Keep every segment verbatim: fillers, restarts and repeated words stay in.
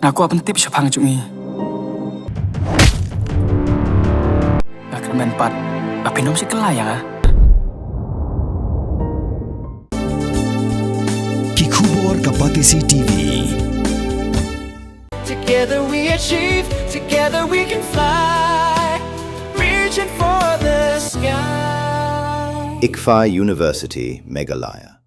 Nga kwah pyntip shaphang jong i. Nga kyrmen pat ba phin ym shim kylla ïa nga. Ki khubor ka Batesi T V. Together we achieve, together we can fly, reaching for the sky. ICFAI University, Meghalaya.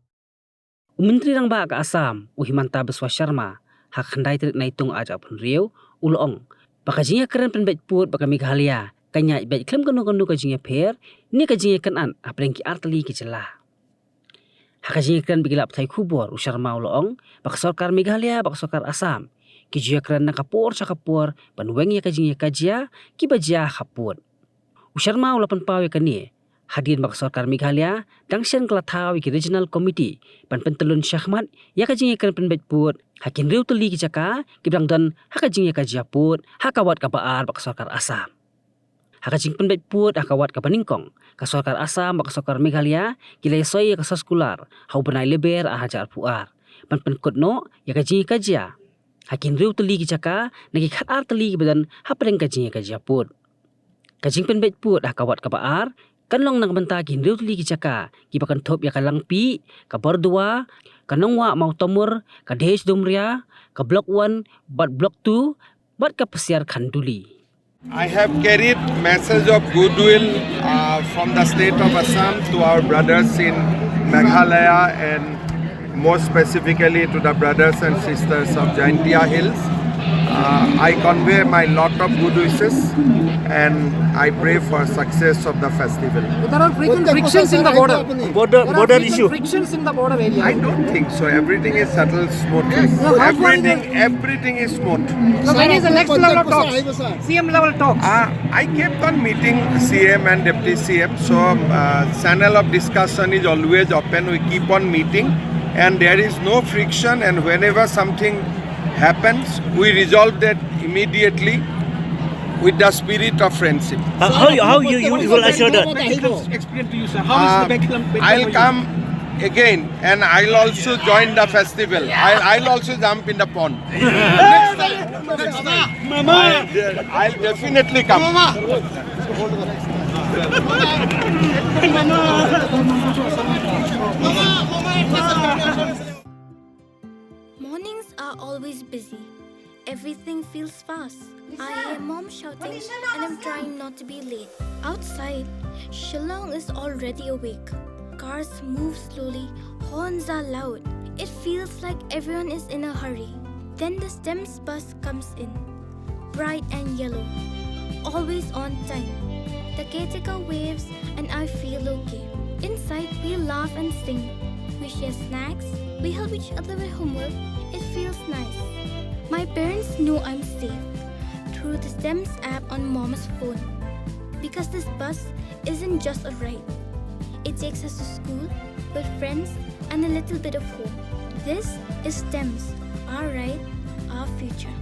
U Myntri Rangbah ka Assam, u Himanta Biswa Sharma, ha ka khyndai tarik Naitung arhajar arphew hynriew, u la ong ba ka jingïakren pynbeit pud bad ka Meghalaya kan ïaid beit khlem kano kano ka jingïapher ne ka jingïakynad hapdeng ki artylli ki jylla. Ha ka jingïakren bad ki lad pathai khubor, u Sharma u la ong ba ka sorkar Meghalaya bad ka sorkar Assam ki ju ïakren na ka por sha ka por ban weng ïa ka jingïakajia kiba jia ha ka pud. U Sharma u la pynpaw ïa kane hadien ba ka sorkar Meghalaya dang shen ka la thaw ïa ki Regional Committee ban pyntyllun shakhmat ïa ka jingïakren pynbeit pud ha ki hynriew tylli ki jaka kiba dang don ha ka jingïakajia pud ha ka wat kaba ar bad ka sorkar Assam. Ha ka jingpynbeit pud ha ka wat kaba nyngkong, ka sorkar Assam bad ka sorkar Meghalaya ki la ïasoi ïa ka soskular ha u bnai Lber arhajar arphew ar ban pynkut noh ïa ka jingïakajia ha ki hynriew tylli ki jaka na ki khatar tylli kiba don hapdeng ka jingïakajia pud. Ka jingpynbeit pud ha ka wat kaba ar kan long na ka bynta ki hynriew tylli ki jaka kiba kynthup ïa ka Langpih, ka Bordua, ka Nongwah Mawtamur, ka Dheishdoomria, ka Block One bad Block Two bad ka Pasiar Khanduli. I have carried message of goodwill, uh, from the state of Assam to our brothers in Meghalaya and more specifically to the brothers and sisters of Jaintia Hills. Uh, I convey my lot of good wishes and I pray for success of the festival. There are frequent frictions in the border. Border, There are border frequent issue. Frictions in the border area. I don't think so. Everything is settled smoothly. No, how far is Everything, the everything is smooth. So when is the next level of talks? C M level talks. Uh, I kept on meeting C M and Deputy C M. So, uh, channel of discussion is always open. We keep on meeting, and there is no friction. And whenever something happens, we resolve that immediately with the spirit of friendship. How, how you, how you, you will assure that? Explain to you, sir. How is the Uh, Benkalam, Benkalam I'll come again, and I'll also join the festival. I'll, I'll also jump in the pond. Next time, next time. I'll, I'll definitely come. Mornings are always busy. Everything feels fast. I hear mom shouting and I'm trying not to be late. Outside, Shillong is already awake. Cars move slowly, horns are loud. It feels like everyone is in a hurry. Then the STEMS bus comes in. Bright and yellow. Always on time. The caretaker waves and I feel okay. Inside, we laugh and sing. We share snacks. We help each other with homework. It feels nice. My parents know I'm safe through the STEMS app on mom's phone. Because this bus isn't just a ride. It takes us to school, with friends, and a little bit of hope. This is STEMS, our ride, our future.